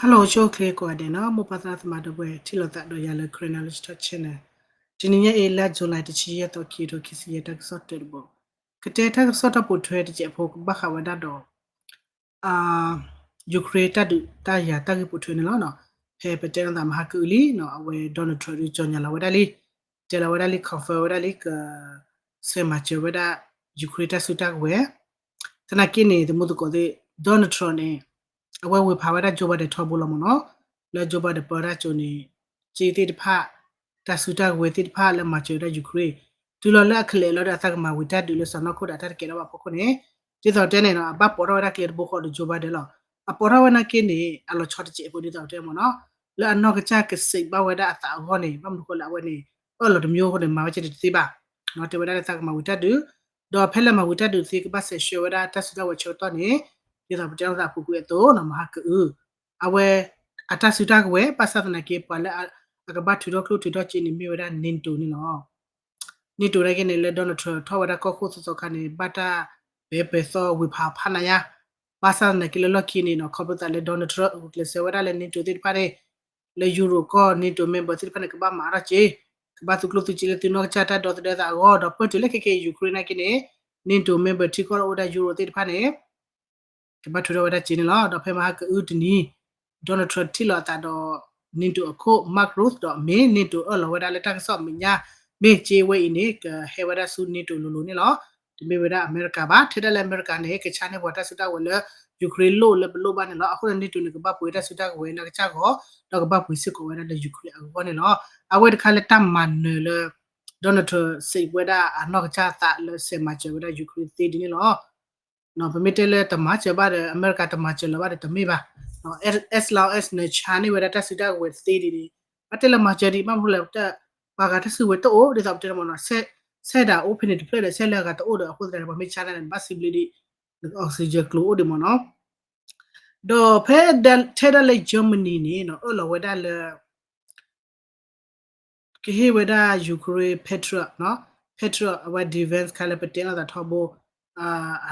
Hello ဆိၣ်ဂ့ၤကိးဂၤဒဲးနီၤ မိၢ်ပၢ်သရၣ်သမါဒီပုၢ်ဝဲၢ် ထံၣ်လိာ်သးဒီးယၤလၢ Karen Knowledge Talk Channel တနံၤညါအံၤ လါ July တဆံယဲၢ်သီ ခံကထိခံဆံယဲၢ် တၢ်ကစီၣ်တၢတဘီ ကတဲတၢ်ကစီၣ်တၢ်ပိာ်ထွဲတစဲးဖိ ကဘၣ်ဃးဝဲဒၣ်ဒီး Ukraine တၢ်ဒုးတၢ်ယၤတၢ်ဂ့ၢ်ပိာ်ထွဲန့ၣ်လီၤ. ဖဲပတဲလိာ်သးမဟါကအုလံ အဝဲ Donald Trump ဒုးကၠီညါလီၤဝဲဒၣ်လံ တဲလီၤဝဲဒၣ်လံ confirm ဝဲဒၣ်လံ ကဆဲးမၤစၢၤဝဲဒၣ် Ukraine တၢ်စုတၢ်ကဝဲၤ သနာ်က့န့ၣ် တမူသကိးသ့ၣ် Donald Trump န့ၣ် အဝဲဝ့ၤဖးဝဲဒၣ် Joe Biden ထီဘိလီၤမ့ၢ်နီၤ လၢ Joe Biden ပၢတၢ်ကၠိန့ၣ် စ့သ့ၣ်တဖၣ် တၢ်စုတၢ်ကဝဲၤသ့ၣ်တဖၣ်လၢမၤစၢၤဝဲဒၣ် Ukraine တုၤလီၤလၢအကလဲၤလီၤဒီးအသးကမၤဝံၤတၢ်ဒုးလၢ စီၤနီၢ်ခိၣ်ဒီးအတၢ်တကဲထီၣ်ဘၣ်ဖီခိၣ်န့ၣ် ဒ်သိးတဲန့ၣ်နီၤ အဘၣ်ပိာ်ထီၣ်ဝဲဒၣ်ကျဲတဘိဃီဒီး Joe Biden လီၤ. အပိာ်ထီၣ်ဝဲနာ်က့န့ၣ် အလီၤဆီတစဲးဖိဒ်သိးတဲမ့ၢ်နီၤ လၢအနီၢ်ကစၢ်ကစံးဘၣ်ဝဲဒၣ်အသးအဂီၢ်န့ၣ် ဘၣ်မနုၤဃိလၢအဝဲန့ၣ် အၢၣ်လီၤတမံၤအဃိန့ၣ် မၤဝဲကဲတသ့ဘၣ် တဲဝဲဒၣ်လၢသးကမၤဝံၤတၢ်ဒုး ဒီးဖဲလၢမၤဝံၤတၢ်ဒုးသ့ ကဘၣ်ဆဲးဆှၢဝဲဒၣ်တၢ်စုတၢ်ဝဲၤဆၢကတီၢ်န့ၣ် ဒ်သိးပတဲလိာ်သးအပူၤကွံာ်အသိးနီၤ မဟါကအု အဝဲ အတၢ်စုတၢ်ကဝဲၤ ဘၣ်ဆၣ်သနာ်က့ ပှၤလၢအကဘၣ်ထုးထီၣ်ကျိၣ်ထုးထီၣ်စ့န့ၣ် မ့ၢ်ဝဲဒၣ် NATO န့ၣ်လီၤ. NATO နာ်က့န့ၣ် လၢ Donald Trump ထီၣ်ဝဲဒၣ်ကီၢ်ခိၣ်သီသီခါန့ၣ် ဘၣ်တၢ်ပဲာ်ပဲာ်သီဝ့ၤဖးဖးနးယါ ဘၣ်ဆၣ်သနာ်က့လၢလီၢ်ခံန့ၣ်နီၤ ခီဖျိသးလၢ Donald Trump ဂုာ်ကျဲးစၢးဝဲဒၣ်လၢ NATO သ့ၣ်တဖၣ်န့ၣ် လၢ Europe ကီၢ် NATO member သ့ၣ်တဖၣ်န့ၣ် ကဘၣ်မၤအါထီၣ်စ့ ကဘၣ်သုးကျိၣ်သုးစ့လၢသုနီၢ်ကစၢ်တၢ်ဒီသဒၢသးအဂီၢ် ဒီးပၢၢ်တုၤလၢခဲက့ Ukraine နာ်က့န့ၣ် NATO member ထံကီၢ်လၢအိၣ်ဝဲဒၣ် Europe သ့ၣ်တဖၣ်န့ၣ် ကဘၣ်ထုးထီၣ်ဝဲဒၣ်စ့န့ၣ်လီၤ. ဒီးဖဲမဟါကအုတနံၤ Donald Trump ထံၣ်လိာ်အသးဒီး NATO အခိၣ် Mark Rutte ဒီးမ့ၢ် NATO အၢၣ်လီၤဝဲဒၣ်လၢတၢ်ကစီၣ်အမဲာ်ညါ မ့ၢ်စ့ဝဲအံၤန့ၣ် ကဟဲဝဲဒၣ်ဆူ NATO လိၤလိၤန့ၣ်လီၤ. တမ့ၢ်ဝဲဒၣ်အမဲရကၤဘၣ် ထဲဒၣ်လၢအမဲရကၤန့ၣ် ကဆါန့ၢ်ပှၤတၢ်စုတၢ်ကဝဲၤလၢ Ukraine လိၣ်လၢပလိၣ်ဘၣ်န့ၣ်လီၤ. အဃိန့ၣ် NATO န့ၣ် ကဘၣ်ပှ့ၤတၢ်စုတၢ်ကဝဲၤလၢအကစၢ်ဂီၢ် ဒီးကဘၣ်ပှ့ၤစ့ၢ်ကီးဝဲဒၣ်လၢ Ukraine အဂီၢ်န့ၣ်လီၤ. အဝဲတခါလၢတၢ်မၤနၢၤလၢ Donald Trump စံးဝဲဒၣ်အနီၢ်ကစၢ်သးလၢဆဲးမၤစၢၤဝဲဒၣ် Ukraine သ့ဒ်န့ၣ်လီၤ. ပမ့ၢ်တဲလၢတမၤစၢၤဘၣ်ဒီး အမဲရကၤတမၤစၢၤလၢၤဘၣ်ဒီးတမ့ၢ်ဘၣ်. As long as နဆါန့ၢ်ဝဲဒၣ်တၢ်စုတၢ်ကဝဲၤသ့ဒ်န့ၣ် ဘၣ်တဲလၢမၤစၢၤဒံး ဘၣ်မနုၤလဲၣ် ပှၤဂၤတၢ်စုကဝဲၤတအိၣ် ဒ်သိးပတဲမ့ၢ်နီၤ ဆဲးဒၣ်အိၣ်ဖဲန့ၣ်တဖျၢၣ်ဒီး ဆဲးလၢအဂၤတအိၣ်ဒီး အဃိသတးန့ၣ် ပှၤမ့ၢ်ဆါန့ၣ် နဘၣ်စံးဘျုးဒံး နက oxygen ကျိၤအိၣ်ဒံးမ့ၢ်နီၤ. ဒီးဖဲထဲဒၣ်လၢ Germany န့ၣ်နီၤ အၢၣ်လီၤဝဲဒၣ်လၢ ကဟ့ၣ်ဝဲဒၣ် Ukraine Patriot နီၤ Patriot အဝဲ defense ခါလၢပတဲလိာ်သးထီဘိ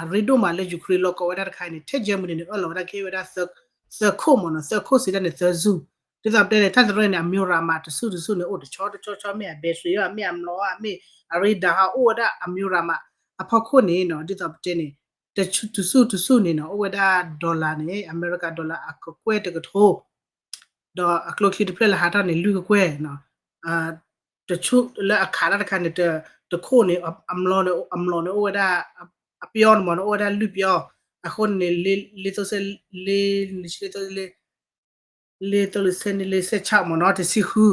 အရ့ဒိၣ်မးလၢ Ukraine လီၢ်ကီဝဲဒၣ်တခါအံၤန့ၣ် ထဲ Germany န့ၣ် အၢၣ်လီၤဝဲဒၣ်ကဟ့ၣ်ဝဲဒၣ် သၢခိၣ်မ့ၢ်နီၤ သၢခိၣ်စံးတၢ်န့ၣ် သၢဆူၣ် ဒ်သိးပတဲန့ၣ် တၢ်သရၢၣ်န့ၣ် အမျိုးရမး တဆူၣ်တဆူၣ်န့ၣ် အိၣ်တဆီတဆီဆီ မ့ၢ်အ battery မ့ၢ်အမျိာ် မ့ၢ်အရ့ဒါဟီ အိၣ်ဝဲဒၣ်အမျိုးရမး အဖီခိၣ်န့ၣ်နီၤ ဒ်သိးပတဲန့ၣ် တဆူၣ်တဆူၣ်န့ၣ်နီၤ အိၣ်ဝဲဒၣ် dollar န့ၣ် အမဲရကၤ dollar အကကွဲၢ်တကထိ ဒီးအကျိချံတဖျၢၣ်လၢဟးထီၣ်န့ၣ် လွံၢ်ကကွဲၢ်နီၤ တဆူၣ်လၢအခးတၢ်တခါန့ၣ် တခိၣ်န့ၣ် အမျိာ်န့ၣ် အမျိာ်န့ၣ်အိၣ်ဝဲဒၣ် အပျီန့ၣ်မ့ၢ်န့ၣ် အိၣ်ဝဲဒၣ်လွံၢ်ပျီ အဃိန့ၣ် လ့သိစဲ လ့ လ့သိစဲန့ၣ် လ့စဲးဆၣ်မ့ၢ်နီၤ တဆံဃု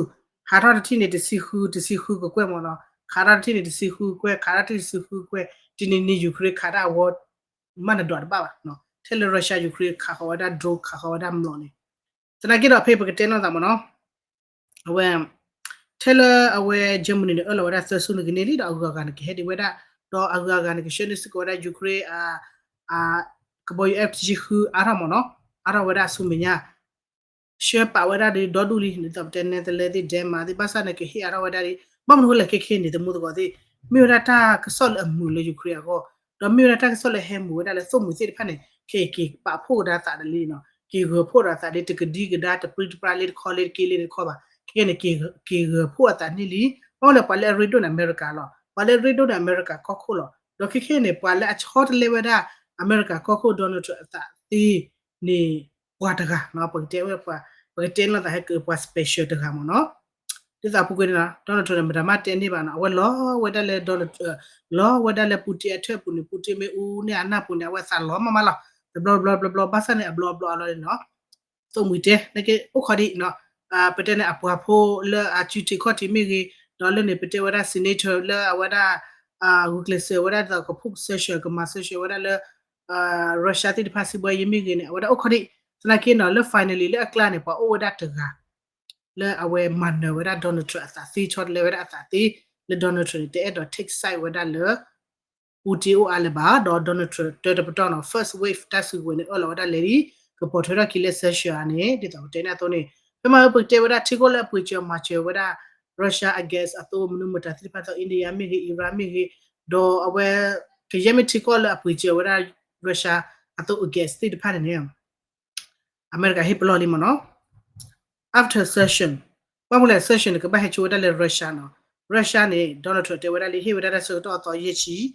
ဟးထီၣ်တထံၣ်န့ၣ် တဆံဃု တဆံဃုကကွဲၢ်မ့ၢ်နီၤ ခးထီၣ်တထံၣ်န့ၣ် တဆံဃုကကွဲၢ် ခးထီၣ်တထံၣ်တဆံဃုကကွဲၢ် တနံၤနံၤ Ukraine ခးတၢ်အဝီ မ့ၢ်နဒွးတဘၣ်ဘၣ် ထဲလၢ Russia Ukraine ခးဃီၤဝဲဒၣ် drone ခးဃီၤဝဲဒၣ်မျိာ်န့ၣ် သနာ်က့ဒီးဖဲပကတဲလိာ်သးမ့ၢ်နီၤ အဝဲ ထဲလၢအဝဲ Germany န့ၣ် အၢၣ်လီၤဝဲဒၣ်သၢဆူၣ်န့ၣ်ကန့ၢ်လံ ဒီးအဂုၤအဂၤန့ၣ် ကဟဲဒံးဝဲဒၣ် ဒီးအဂုၤအဂၤန့ၣ် ကဆှၢန့ၢ်စ့ၢ်ကီးဝဲဒၣ် Ukraine အ ကဘီယူၤ F တဆံဃု အါထီၣ်မ့ၢ်နီၤ အါထီၣ်ဝဲဒၣ်အဆူမဲာ်ညါ ဆှၢပာ်ဝဲဒၣ်ဒီးဒီဒူၣ်လံ ဒ်သိးပတဲ Netherlands သ့ၣ် Denmark သ့ၣ် ဘၣ်ဆၣ်န့ၣ် ကဟ့ၣ်အါထီၣ်ဝဲဒၣ်လံ ဘၣ်မနုၤဃိလဲၣ်ခဲခဲန့ၣ် တမူသကိးသ့ၣ် မ့ၢ်ဝဲဒၣ်တၢ်ကစီၣ်လၢအမုာ်လၢ Ukraine အဂီၢ် ဒီးမ့ၢ်ဝဲဒၣ်တၢ်ကစီၣ်လၢဟဲမုာ်ဝဲဒၣ်လၢသိၣ်မှံၤသ့ၣ်တဖၣ်န့ၣ် ခဲအံၤက့ၤပာ်ဖှိၣ်ကဒါသးဒီးလံနီၤ က့ၤဂၢၤဖှိၣ်ဒီးသးဒီး တကဒံကဒါ တပြံတပြါလၢတခီလၢတက့လၢတခီဘၣ် ခဲခဲန့ၣ် က့ၤဂၢၤဖှိၣ်အသးန့ၣ်လံ ဘၣ်မနုၤလဲၣ် ပှၤလၢအရ့ဒိၣ်န့ၣ် အမဲရကၤလီၤ ပှၤလၢအရ့ဒိၣ်န့ၣ် အမဲရကၤကီၢ်ခိၣ်လီၤ ဒီးခဲခဲန့ၣ် ပှၤလၢအဆီတလဲဝဲဒၣ် အမဲရကၤကီၢ်ခိၣ် Donald Trump အသးသ့န့ၣ် ပှၤတဂၤနီၤ ပကတဲဝဲပှၤ ပကတဲလိာ်သးဟဲက့ၤပှၤ special တဂၤမ့ၢ်နီၤ ဒ်သိးအပူၤကွံာ်န့ၣ်နီၤ Donald Trump န့ၣ် မတၤမးတဲန့ၢ်ဘၣ်နီၤ အဝဲလီၤဝဲဒၣ်လၢ Donald လီၤဝဲဒၣ်လၢ Putin အထၢၣ်ပူၤန့ၣ် Putin မ့ၢ်အူန့ၢ်အနၢ်ပူၤန့ၣ် အဝဲသးလီၤမးမးလီၤ တဘျီဘျီဘျီဘျီ ဘၣ်ဆၣ်န့ၣ် အဘျီဘျီအလီၢ်န့ၣ်နီၤ သိၣ်မှံၤတဲ နကအိၣ်ခိးဒံးနီၤ ပတဲန့ၣ် အပှၤဖိလၢအစုထံးခီၣ်ထံးမ့ၢ်ဂ့ၤ ဒီးလၢန့ၣ် ပတဲဝဲဒၣ် senator လၢအဝဲဒၣ် ဂုာ်ကျဲးစၢးဝဲဒၣ်ဒီးကဖှိၣ် sanction ကမၤ sanction ဝဲဒၣ်လၢ Russia သ့ၣ်တဖၣ်စံးဘှီယမ့ၢ်ဂ့ၤန့ၣ် အဝဲဒၣ်အိၣ်ခိးဒံး သနာ်က့နီၤ လၢ finally လၢအကျါန့ၣ် ပှၤအိၣ်ဝဲဒၣ်တဂၤ လၢအဝဲမၤနၢၤဝဲဒၣ် Donald Trump အသးသ့ ဆီတလဲဝဲဒၣ်အသးသ့ လၢ Donald Trump န့ၣ် တအဲၣ်ဒိး take side ဝဲဒၣ်လၢ Putin အိၣ်အါလၢၤဘၣ် ဒီး Donald Trump တၢတပတီၢ်နီၤ first wave တၢ်စုကဝဲၤန့ၣ် အၢၣ်လီၤဝဲဒၣ်လဲၤလံ ကပိာ်ထွဲထီၣ်ခံလၢ sanction န့ၣ် ဒ်သိးပတဲန့ၣ်အသိးန့ၣ် ဖဲမဟါပကတဲဝဲဒၣ်ထံကီၢ်လၢအပှ့ၤစၢၤမၤစၢၤဝဲဒၣ် Russia အ gas အသိး မနုၤမတၤသ့ၣ်တဖၣ်သိး India မ့ၢ်ဂ့ၤ Iran မ့ၢ်ဂ့ၤ ဒီးအဝဲ ကယဲၢ်မ့ၢ်ထံကီၢ်လၢအပှ့ၤစၢၤဝဲဒၣ် Russia အသိးအ gas သ့ၣ်တဖၣ်န့ၣ်န့ၣ် အမဲရကၤဟ့ၣ်ပလီၢ်လံမ့ၢ်နီၤ. After sanction, ဘၣ်မနုၤလဲၣ် sanction န့ၣ် ကဘၣ်ဟဲဆိဝဲဒၣ်လၢ Russia နီၤ. Russia န့ၣ် Donald Trump တဲဝဲဒၣ်လံ ဟ့ၣ်ဝဲဒၣ်တၢ်ဆၢကတီၢ်အသီယဲၢ်ဆံ, ဒီး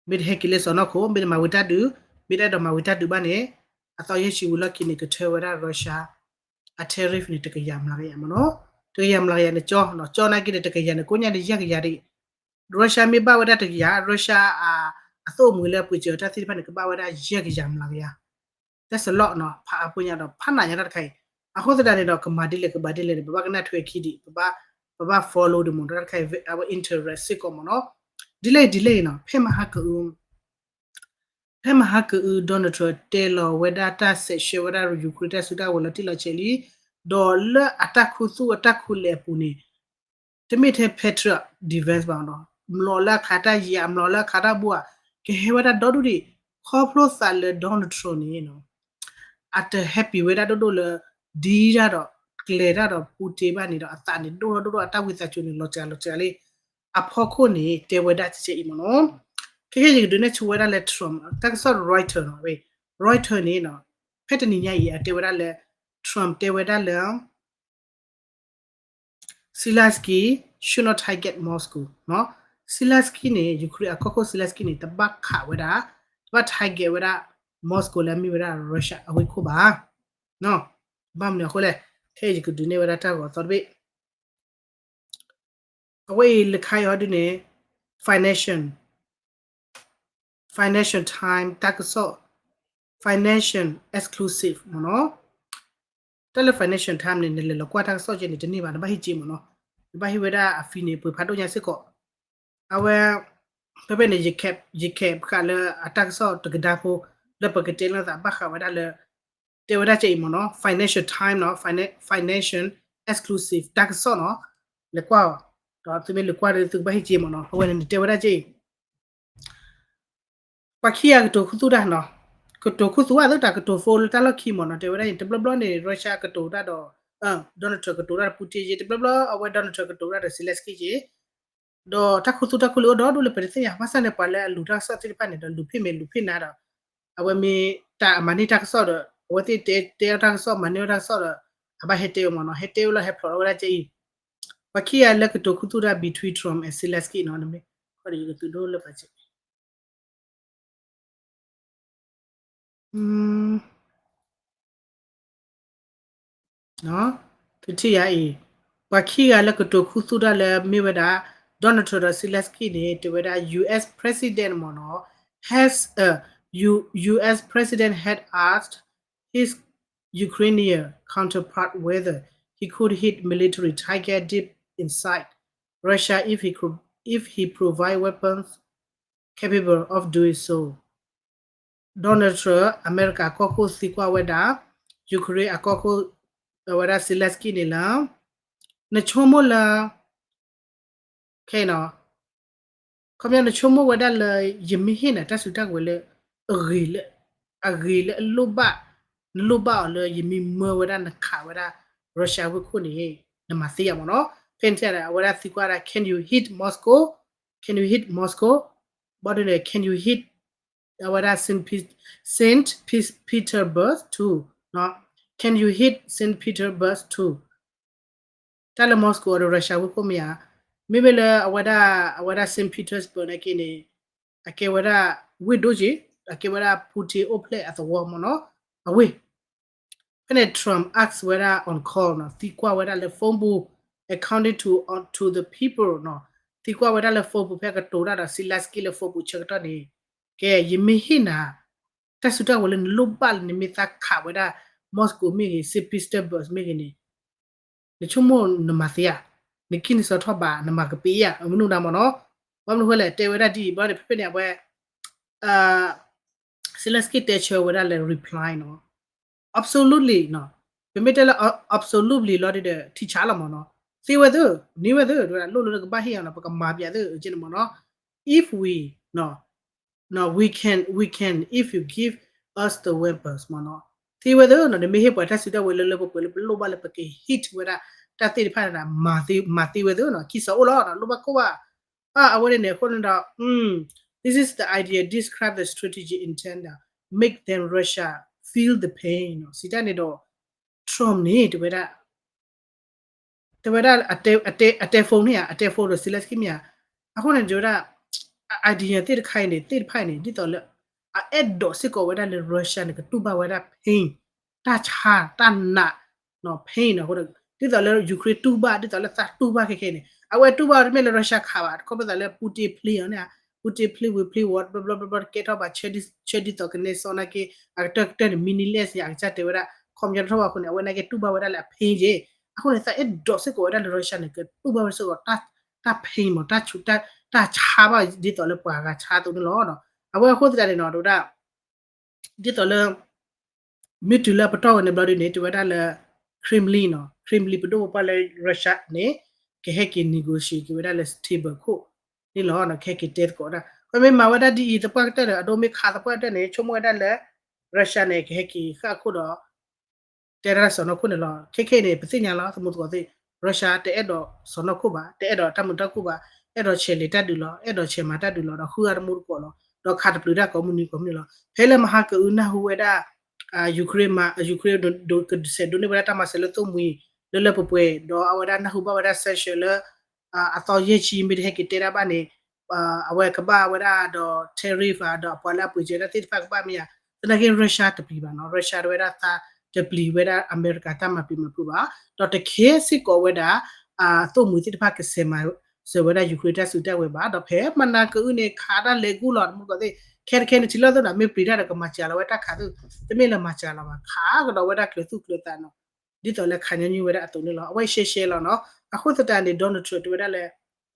မ့ၢ်တဟဲက့ၤလၢစီၢ်နီၤခိၣ် မ့ၢ်တမၤဝံၤတၢ်ဒုး, မ့ၢ်တအဲၣ်ဒိးမၤဝံၤတၢ်ဒုးဘၣ်န့ၣ် အသီယဲၢ်ဆံဝံၤလီၢ်ခံန့ၣ် ကထၢဝဲဒၣ် Russia အ tariff န့ၣ် တကယၤမျးကယၤမ့ၢ်နီၤ. တကယၤမျးကယၤန့ၣ် ကၠီနီၤ, ကၠီနာ်က့န့ၣ် တကယၤန့ၣ် ကိးညါန့ၣ် ယဲၢ်ကယၤဒံး. Russia မ့ၢ်ဘၣ်ဝဲဒၣ်တကယၤ Russia အ အသိၣ်အမှံၤလၢအပှ့ၤစၢၤတၢ်သ့ၣ်တဖၣ်န့ၣ် ကဘၣ်ဝဲဒၣ်ယဲၢ်ကယၤမျးကယၤ. တၢ်စလီၢ်နီၤ ဖးအပူၤညါဒီး ဖးနးညါတၢ်တခါအံၤ. အဃိသတးန့ၣ်ဒီး ကမၤဒ်လဲၣ်ကဘၣ်ဒ်လဲၣ်န့ၣ် ပဘၣ်ကနၣ်ထွဲခံဒံး ပဘၣ် ပဘၣ် follow ဒံးမ့ၢ်နီၤ တၢ်တခါအံၤ အဝဲ interest စ့ၢ်ကီးမ့ၢ်နီၤ. ဒ်လဲၣ်ဒ်လဲၣ်နီၤ ဖဲမဟါကအု ဖဲမဟါကအု Donald Trump တဲလီၤဝဲဒၣ်တၢ်စဲးဆှၢဝဲဒၣ် Ukraine တၢ်စုတၢ်ဝဲၤလီၤတံၢ်လီၤဆဲးလံ, ဒီးလၢအတၢ်ခူသူၣ်အတၢ်ခူလဲၤအပူၤန့ၣ် တမ့ၢ်ထဲ Patriot defense ဘၣ်နီၤ, မျိာ်လၢအခးတၢ်ယံၤ မျိာ်လၢအခးတၢ်ဘိဧါ, ကဟဲဝဲဒၣ်ဒီဒူၣ်ဒံး, ခီဖျိသးလၢ Donald Trump န့ၣ် အတ happy ဝဲဒၣ်ဒိၣ်ဒိၣ်လၢ ဒ်တၢ်ဒီး ကျဲၤတၢ်ဒီး Putin ဘၣ်န့ၣ်ဒီး အသးန့ၣ်ဒိၣ်ထီၣ်ဒိၣ်ထီၣ် အတၢ်ဝံသးစူၤန့ၣ် လီၤစှၤလီၤစှၤလံ. အဖီခိၣ်န့ၣ် တဲဝဲဒၣ်ကဲအံၤမ့ၢ်နီၤ. ခဲခဲယကဒုးနဲၣ်ဆိဝဲဒၣ်လၢ Trump တၢ်ကစီၣ် Reuters နီၤ, Reuters န့ၣ် ဖဲတနံၤညါအံၤ အတဲဝဲဒၣ်လၢ Trump တဲဝဲဒၣ်လၢ Zelensky should not target Moscow နီၤ. Zelensky န့ၣ် Ukraine အကီၢ်ခိၣ် Zelensky န့ၣ် တဘၣ်ခးဝဲဒၣ်, တဘၣ် target ဝဲဒၣ် Moscow လၢအမ့ၢ်ဝဲဒၣ် Russia အဝ့ၢ်ခိၣ်ဘၣ်. ဘၣ်မနုၤအဃိလဲၣ်, ခဲအံၤယကဒုးနဲၣ်ဝဲဒၣ်တၢ်ဂီၤသီတဘ့ၣ် အဝဲအံၤလၢခါအံၤဟီဒုန့ၣ် Financial, Financial Times တၢ်ကစီၣ် Financial Exclusive မ့ၢ်နီၤ. တၢ်လၢ Financial Times န့ၣ် နလဲၤလီၤကွၢ်တၢ်ကစီၣ်ကဲန့ၣ် တန့ၢ်ဘၣ် နဘၣ်ဟ့ၣ်က့ၤမ့ၢ်နီၤ. နဘၣ်ဟ့ၣ်ဝဲဒၣ်အ fee န့ၣ် ပှဲၤဖးဒိၣ်ညါစ့ၢ်ကီး. အဝဲ ဖဲဖဲန့ၣ် ယခဲ ယခဲဃာ်လၢအတၢ်ကစီၣ်တကဒါဖိ လၢပကတဲလီၤသး ဘၣ်ဃးဝဲဒၣ်လၢ တဲဝဲဒၣ်ကဲအံၤမ့ၢ်နီၤ Financial Times နီၤ Financial Exclusive တၢ်ကစီၣ်နီၤ. လဲၤကွၢ်အီၤ, ဒီးသုမ့ၢ်လဲၤကွၢ်ဒီး သုကဘၣ်ဟ့ၣ်က့ၤမ့ၢ်နီၤ. အဝဲန့ၣ်နတဲဝဲဒၣ်ကဲအံၤ ပှၤခံဂၤကတိၤခူသူၣ်တၢ်နီၤ, ကတိၤခူသူၣ်အသိးတၢ်ကတိၤ phone လၢတၢ်လီၢ်ခံမ့ၢ်နီၤ. တဲဝဲဒၣ်အံၤ တဘျီဘျီန့ၣ် Russia ကတိၤတၢ်ဒီး Donald Trump ကတိၤတၢ်ဒီး Putin က့, တဘျီဘျီအဝဲ Donald Trump ကတိၤတၢ်ဒီး Zelensky က့. ဒီးတၢ်ခူသူၣ်တၢ်ခူလံၤအိၣ်ဒီဒူၣ်လၢပတသ့ၣ်ညါ, ဘၣ်ဆၣ်န့ၣ် ပှၤလၢအလူၤတၢ်ကစီၣ်သ့ၣ်တဖၣ်န့ၣ်ဒီး လူၤဖ့ၣ်မဲာ်လူၤဖ့ၣ်နါဒီး အဝဲမ့ၢ်တၢ်အမၤန့ၢ်တၢ်ကစီၣ်ဒီး အဝဲသ့ၣ်တဲ တဲအီၣ်တၢ်ကစီၣ် မၤန့ၢ်အီၣ်တၢ်ကစီၣ်ဒီး အဘၣ်ဟဲတဲဝဲမ့ၢ်နီၤ. ဟဲတဲဝဲလီၤ ဟဲဖျိးထီၣ်ဝဲဒၣ်ကဲအံၤ ပှၤခံဂၤလၢကတိၤခူသူၣ်တၢ် between Trump and Zelensky နီၤ. နမ့ၢ်ခီဒီးယကသုးဒိၣ်လၢပာ်စဲး သုထံၣ်ယၤအံၤ, ပှၤခံဂၤလၢကတိၤခူသူၣ်တၢ်လၢမ့ၢ်ဝဲဒၣ် Donald Trump ဒီး Zelensky န့ၣ် တဲဝဲဒၣ် US President မ့ၢ်နီၤ has, uh, U, US President had asked his Ukrainian counterpart whether he could hit military target deep inside Russia if he could, if he provide weapons capable of doing so. Donald Trump အမဲရကၤကီၢ်ခိၣ်သံကွၢ်ဝဲဒၣ် Ukraine အကီၢ်ခိၣ် အဝဲဒၣ် Zelensky န့ၣ်လၢ နဆိကမိၣ်လၢ ခဲအံၤနီၤ ခီပညီနဆိကမိၣ်ဝဲဒၣ်လၢ ယမ့ၢ်ဟ့ၣ်နၤတၢ်စုတၢ်ကဝဲၤလၢ အဂ့ၤလၢ အဂ့ၤလၢအလိၣ်ဘၣ်, နလိၣ်ဘၣ်အီၤလၢယမ့ၢ်မၢဝဲဒၣ်နခးဝဲဒၣ် Russia ဝ့ၢ်ခိၣ်န့ၣ် နမၤသ့ယၤမ့ၢ်နီၤ. ဖဲန့ၣ်အဝဲဒၣ်သံကွၢ်ဒၣ် can you hit Moscow, can you hit Moscow, ဘၣ်ဒ်န့ၣ် can you hit အဝဲဒၣ် Saint Pe-, Saint Pe-, Petersburg too, can you hit Saint Petersburg too. တၢ်လၢ Moscow ဒီး Russia ဝ့ၢ်ခိၣ်မ့ၢ်ဧါ, မ့မ့ၢ်လၢအဝဲဒၣ် အဝဲဒၣ် Saint Petersburg နာ်က့န့ၣ် အကဲဝဲဒၣ်ဝ့ၢ်ဒိၣ်က့, အကဲဝဲဒၣ် Putin အိၣ်ဖျဲၣ်အသဝီမ့ၢ်နီၤ, အဝ့ၢ် ဖဲန့ၣ် Trump ask ဝဲဒၣ် on call နီၤ, သံကွၢ်ဝဲဒၣ်လၢ phone ပူၤ, according to, uh, to the people နီၤ, သံကွၢ်ဝဲဒၣ်လၢ phone ပူၤ ဖဲကတိၤတၢ်ဒီး Zelensky လၢ phone ပူၤဆၢကတီၢ်န့ၣ်, ကဲ ယမ့ၢ်ဟ့ၣ်နၤ တၢ်စုတၢ်ကဝဲၤလၢနလိၣ်ဘၣ်လၢနမ့ၢ်သးခးဝဲဒၣ် Moscow မ့ၢ်ဂ့ၤ, Saint Petersburg မ့ၢ်ဂ့ၤန့ၣ် နဆိကမိၣ်နမၤသ့ဧါ, နကံၢ်နစီထီၣ်ဘး နမၤကပ့ၤဧါ, အမနုၤဒၣ်မ့ၢ်နီၤ, ဘၣ်မနုၤဃိလဲၣ် တဲဝဲဒၣ်ဒ်အံၤ ဘၣ်န့ၣ် ဖဲဖဲန့ၣ် အဝဲ Zelensky တဲဆၢဝဲဒၣ်လၢ reply နီၤ, absolutely နီၤ, ပမ့ၢ်တဲလၢ absolutely လီၤဒီး ထံဆးလီၤမ့ၢ်နီၤ, သ့ဝဲသ့, န့ၢ်ဝဲသ့, လိၣ်လၢနကဘၣ်ဟ့ၣ်အီၤနီၤ, ပကမၤပျးသ့ ကဲန့ၣ်မ့ၢ်နီၤ, if we, နီၤ, we can, we can if you give us the weapons မ့ၢ်နီၤ, သ့ဝဲသ့နီၤ, နမ့ၢ်ဟ့ၣ်ပှၤတၢ်စုတၢ်ဝဲၤလၢလၢပှဲၤပှဲၤလၢပလိၣ်ဘၣ်လၢပက hit ဝဲဒၣ် တၢ်သ့ၣ်တဖၣ်န့ၣ် မၤသ့, မၤသ့ဝဲသ့နီၤ, ကံၢ်စီအိၣ်လီၤနီၤ, လိၣ်ဘၣ်ကိၢ်ဘၣ်, အဝဲန့ၣ်န့ၣ် အဃိန့ၣ်ဒီး this is the idea, describe the strategy intent, make them Russia feel the pain နီၤ. စံးတၢ်န့ၣ်ဒီး Trump န့ၣ် တဲဝဲဒၣ် တဲဝဲဒၣ် အတဲ phone န့ၣ်ဧါ, အတဲ phone ဒီး Zelensky မ့ၢ်ဧါ. အဃိန့ၣ် တဲဝဲဒၣ် idea သ့ၣ်တခါအံၤန့ၣ် သ့ၣ်တဖၣ်အံၤန့ၣ် ဒ်သိးလၢ အအဲၣ်ဒိးစ့ၢ်ကီးဝဲဒၣ်လၢ Russia န့ၣ် ကတူၢ်ဘၣ်ဝဲဒၣ် pain တၢ်ဆါ တၢ်နာ် pain နီၤ. အဃိန့ၣ် ဒ်သိးလၢ Ukraine တူၢ်ဘၣ် ဒ်သိးလၢသးတူၢ်ဘၣ်ခဲခဲအံၤန့ၣ် အဝဲတူၢ်ဘၣ်တမ့ၢ်လၢ Russia ခးဘၣ် ခီဖျိသးလၢ Putin ဖျ့အီၤန့ၣ်ဧါ, Putin ဖျ့ဝံၤဖျ့ဝီၤ ဘျီဘျီဘျီဘျီ တကဲထီၣ်ဘၣ် ဆၢဒ်သိးကနဲစီနာ်က့ အကတၢၢ်ကတၢၢ်န့ၣ် meaningless န့ၣ် အကစၢ်တဲဝဲဒၣ် ခီပညီတထီၣ်ဘၣ်အဃိန့ၣ် အဝဲနာ်က့တူၢ်ဘၣ်ဝဲဒၣ်လၢအ pain က့. အဃိန့ၣ် သးအဲၣ်ဒိးစ့ၢ်ကီးဝဲဒၣ်လၢ Russia န့ၣ် ကတူၢ်ဘၣ်ဝဲစ့ၢ်ကီး တၢ် pain မး တၢ်ဆါဘၣ်ဒ်သိးလၢပှၤဂၤဆါအသိးန့ၣ်လီၤ. အဝဲအဃိသတးန့ၣ်နီၤ တဲဝဲဒၣ် ဒ်သိးလၢ မ့ၢ်တုၤလၢအပတီၢ်ဝဲန့ၣ်ဘျီဒ်န့ၣ် တဲဝဲဒၣ်လၢ Kremlin နီၤ Kremlin ပဒိၣ်ပပှၢ်လၢ Russia န့ၣ် ကဟဲက့ၤ negotiate က့ၤဝဲဒၣ်လၢ table ခိၣ်န့ၣ်လီၤ. ကဟဲက့ၤတဲသကိးဒၣ် ခီမ့ၢ်မၤဝဲဒၣ်ဒ်အံၤသပှၢ်ကတၢၢ်ဒီး အဒိမ့ၢ်ခးသပှၢ်ကတၢၢ်န့ၣ် ဆိကမိၣ်ဝဲဒၣ်လၢ Russia န့ၣ် ကဟဲက့ၤဃၣ်ခိၣ်ဒီး တဲဒၣ်စီၤနီၢ်ခိၣ်န့ၣ်လီၤ. ခဲခဲအံၤန့ၣ် ပသ့ၣ်ညါလီၤ သမူသကိးသ့ၣ် Russia တအဲၣ်ဒိးစီၤနီၢ်ခိၣ်ဘၣ်, တအဲၣ်ဒိးတၢ်မုာ်တၢ်ခုၣ်ဘၣ်, အဲၣ်ဒိးဆဲးလဲၤတၢ်ဒုးလီၤ, အဲၣ်ဒိးဆဲးမၤတၢ်ဒုးလီၤ, ဒီးဃုအါတမူတကိးလီၤ, ဒီးခးတပျုာ်တၢ်ကိးမုၢ်နံၤကိးမုၢ်နံၤလီၤ. ဖဲလၢမဟါကအုနၢ်ဟူဝဲဒၣ် Ukraine မၤ Ukraine ကဆဲးဒိးန့ၢ်ဝဲဒၣ်တၢ်မၤစၢၤလၢသိၣ်မှံၤ လၢလၢပှဲၤပှဲၤ ဒီးအဝဲဒၣ်နၢ်ဟူဘၣ်ဝဲဒၣ် sanction လၢ အသီယဲၢ်ဆံမ့ၢ်တဟဲက့ၤတဲဒၣ်ဘၣ်န့ၣ် အဝဲကဘၣ်ဝဲဒၣ်ဒီး tariff ဒီးပှၤလၢအပှ့ၤစၢၤတၢ်သ့ၣ်တဖၣ်ကဘၣ်မ့ၢ်ဧါ. သနာ်က့ Russia တပျံၤဘၣ်နီၤ, Russia တဝဲဒၣ်သးတပျံၤဝဲဒၣ်အမဲရကၤတၢ်မၤပျံၤမၤဖုးဘၣ်, ဒီးတခဲစ့ၢ်ကီးဝဲဒၣ် သိၣ်မှံၤသ့ၣ်တဖၣ်ကဆဲးမၤစၢၤဝဲဒၣ် Ukraine တၢ်စုတၢ်ဝဲၤဘၣ်, ဒီးဖဲမနၤကအုန့ၣ် ခးတၢ်လဲၤကူၣ်လီၤ တမူတကိးသ့ၣ် ခဲတခဲန့ၣ် ထံလီၢ်သိၣ်န့ၣ် မ့ၢ်ပျံၤတၢ်ဒီးကမၤစှၤလီၤဝဲတၢ်ခးသူၣ်, တမ့ၢ်လၢမၤစှၤလီၤဘၣ် ခးကဒီးဝဲဒၣ်ကျၢၤသူၣ်ကျၢၤသးနီၤ ဒ်သိးလၢခးညီနုၢ်ဝဲဒၣ်အသိးန့ၣ်လီၤ. အဝဲရှဲရှဲလီၤနီၤ. အဃိသတးန့ၣ် Donald Trump တဲဝဲဒၣ်လၢ